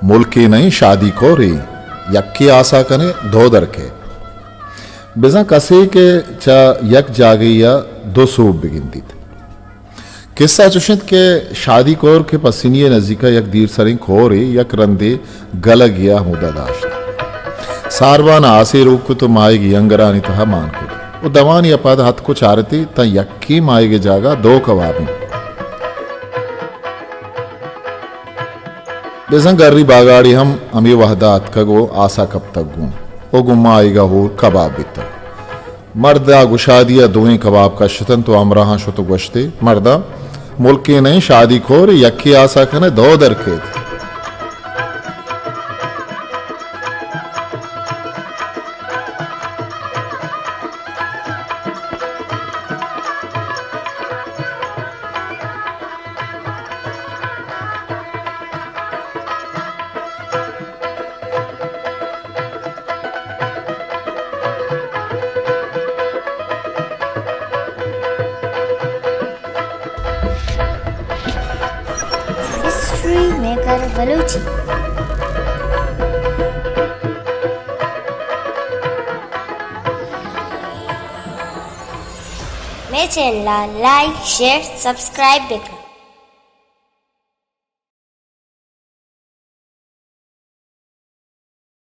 ملکے نئیں شادی کورے، یکے آسا کنے دو درکے۔ بزاں کسے کہ چہ یک جاگہے ءَ دو سوب بگندیت۔ کسہ چش انت کہ شادی کور کہ پسنی ءِ نزیک ءَ یک دیرسریں کورے یک رندے گلگے ءَ ہمودا داشت۔ ساربان ءَ آسے روک کت و ماہیگی انگرانی تہا مان کت و دمانے ءَ پد اتک و چارتی تاں یکیں ماہیگ ءِ جاگہ دو کباب انت۔ بزاں گری باگاڑی ہم ہمے وہدا اتکگ و آسا کپتگ گوں و گوں ماہیگ ءَ ہور کباب بیتگ۔ مرد ءَ گشادی ءَ دوئیں کباب کشتنت و ہمراہاں شت و گوشتے، مرداں، ملکے نئیں شادی کورے، یکے آسا کنے دو درکیت۔ History maker Balochi. مئے چینل ءَ لائک، شیئر، سبسکرائب بکن۔